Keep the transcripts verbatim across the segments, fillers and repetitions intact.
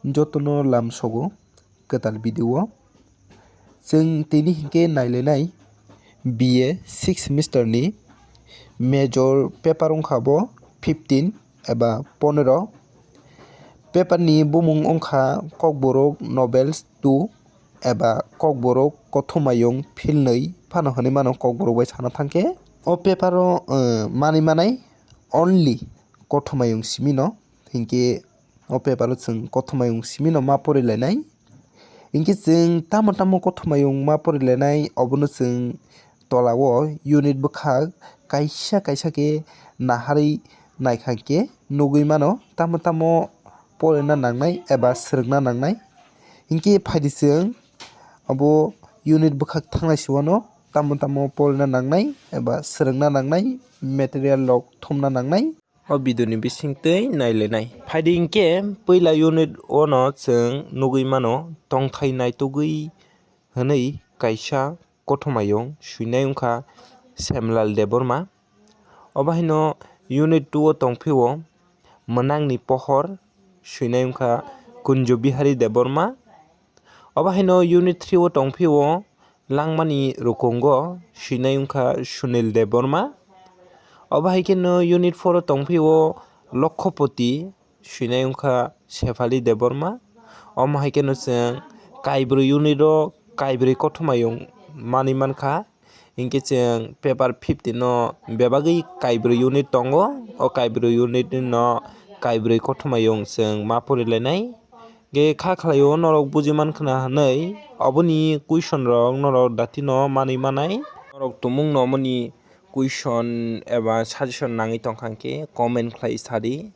Jotono lamsogo kwtal video o. Chwng tini hinkhe nailainai B A six semester ni major paper wngkha bo fifteen eba ponero. Paper ni bumung wngkha Kokborok Novels two eba Kokborok Kothomayung philnwi phano hinwi mano Kokborok bai sana thangkhe. O paper o, eh, manwi manai only Kothomayung simino, hinkhe o paper o chwng Kothomayung simino ma porilainai. Hinkhe chwng tamo tamo Kothomayung ma porilainai, obono chwng tola o unit bwkhak kaisa kaisa khe naharwi naikha khe nugwi mano tamo tamo porina nangnai eba swrwngna nangnai. Hinkhe phaidi chwng abo unit bwkhak thangnai siwano tamo tamo porina nangnai eba swrwngna nangnai, material rok thumna nangnai. O video ni bisingtwi nailainai. Phaidi hinkhe puila unit ono chwng nugwi mano tongthai naitugwi hwnwi kaisa Kothomayung, swinai wngkha Semlal Debbarma. Obo haino unit two o tongphio Mwnangni Pohor, swinai wngkha Kunjo Bihari Debbarma. Obo haino unit three o tongphio Langmani Rukungo, swinai wngkha Sunil Debbarma. Obo hai kheno unit four o tongphio Lokhopoti, swinai wngkha Sefali Debbarma. Omo hai kheno chwng kaibrwi unit o kaibrwi Kothomayung manwi mankha. Hinkhe chwng paper fifteen no bebagwi kaibrwi unit tongo. O kaibrwi unit no kaibrwi Kothomayung chwng ma porilainai. Hinkhe kha khlaio norok buji mankha na hwnwi oboni question rok norok datino manwi manai. Norok tumungno omoni question eba suggestion nangwi tongkha hinkhe comment khlai sadi.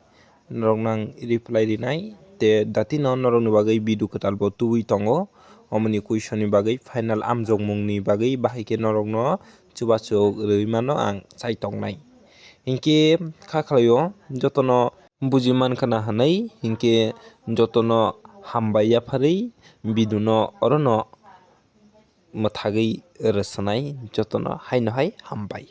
Norokno ang reply rinai, te datino norokni bagwi video kwtal bo tubui tongo. Omoni question ni bagwi final amjokmung ni bagwi bahai khe norokno chubachu rwui mano ang chai tongnai. Hinkhe kha khlaio jotono buji mankha na hwnwi, hinkhe jotono hambai yapharwi video no orono mwthagwi rwswnai, jotono haino hai hambai.